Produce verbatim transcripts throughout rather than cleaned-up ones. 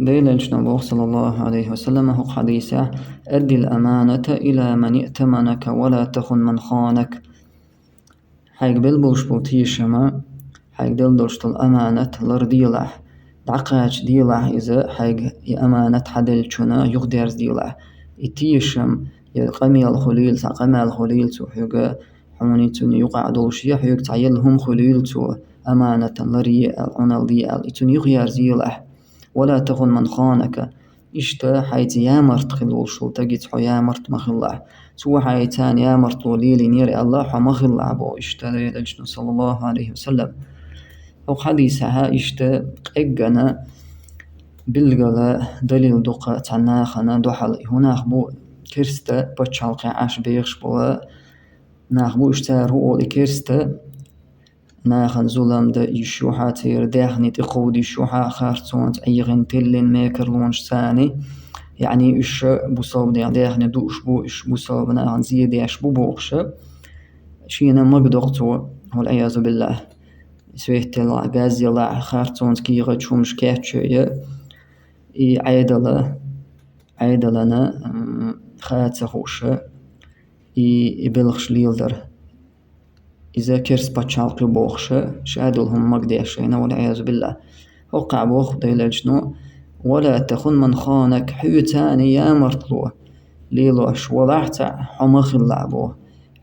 Делан элчано боху, саллаллаху алейхи ва саллам, хӀокху хьадисехь: «Аддил аманата ила ман иътаманака ва ла тахун ман ханак». Хьайга белла болуш болу тешам, хьайга делла долуш долу аманат ларделахь, дӀакхачаделахь иза, хьайга и аманат хьан деллачунна юхадерзаделахь. И тешам, я къамел хуьлийла, цхьа къамел хуьлийла цо хьоьга, хьуна цуьнан юкъахь долуш, я хьоьга цхьа елла хӀума хуьлийла цо, аманатан ларъе аьлла, Ӏуналла де аьлла, и цуьнан юхаерзаделахь. «Ва ла тахун ман ханака». Иштта хьайца ямарта хила волуш волу стагаца хьо ямарта ма хилалахь. Цо хьайца ямартло лелийнера аьлла, хьо ма хилалахь боху иштта Делан элчано, саллаллаху алейхи ва саллам. ХӀокху хьадисехь иштта къеггина билггала далил дукха цхьана нахана дуьхьал. И хӀун нах бу, керста пачхьалкхехь Ӏаш бехаш болу нах бу, уьш цара хӀун олу, и керста нахана зулам дан йиш ю хьан, церан даьхни тӀекховда йиш ю хьан, харцонца Ӏехина, тиллина мекарлонаш царна, яъни уьш бусалба нахана даьхни дууш бу, уьш бусалба нахана зе деш бу бохуш, шена мага доккху цо, вал-Ӏиязу биллахь. Свет елахь, газ елахь, харцонца кехаташ, хӀуманаш кечйо, и Ӏедала, Ӏедалана, м, хаа ца хууш, и, и белхаш леладар. Иза керста пачхьалкх ю бохуш, ша долу хӀума мага деш шайна, вал-Ӏиязу биллахь. ХӀокхахь боху Делан элчано: «Ва ла тахун ман ханак», хьоьца царна ямартло лелош валахь цхьаъ, хьо ма хилалахь боху.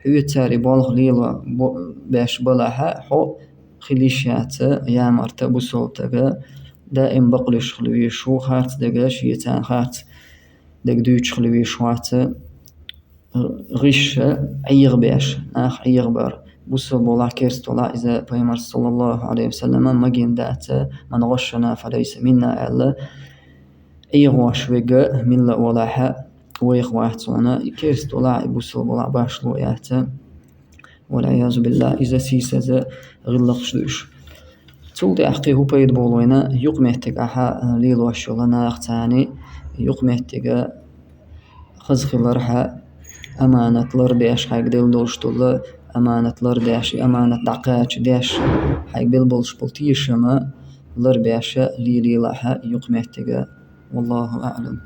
Хьоьца цара и болх лело бо-, беш балахь, хьо хила йиш яц ямарта бусалба стага, даим бакълуьйш хила везаш ву, харц дерг шеца, харц дерг дуьйцуш хила везаш вац, гӀиша Ӏехабеш, нах Ӏехабар. Бусалба валахь, керста валахь, иза пайхамара, саллаллаху алейхи ва саллама, магийна дац, «Ман гӀашшана фалайса минна», аьлла, Ӏехош верг милла а валахь, вайх вац хьуна, и керста валахь, и бусалба валахь, башхало яц. Вал-Ӏиязу биллахь, иза сийсаза гӀиллакхаш ду уьш. Цул тӀаьхьа кхин хӀун пайда болу вайна, юкъаметтиг ахьа лелош йолу нах царна, юкъаметтиг хаза хилархьа, аманат лардеш, хьайга делла долуш долу аманат лардеш, и аманат дӀакхачадеш, хьайга белла болуш болу тешам ларбеш лелийлахьа юкъаметтиг. Валлаху аӀлам.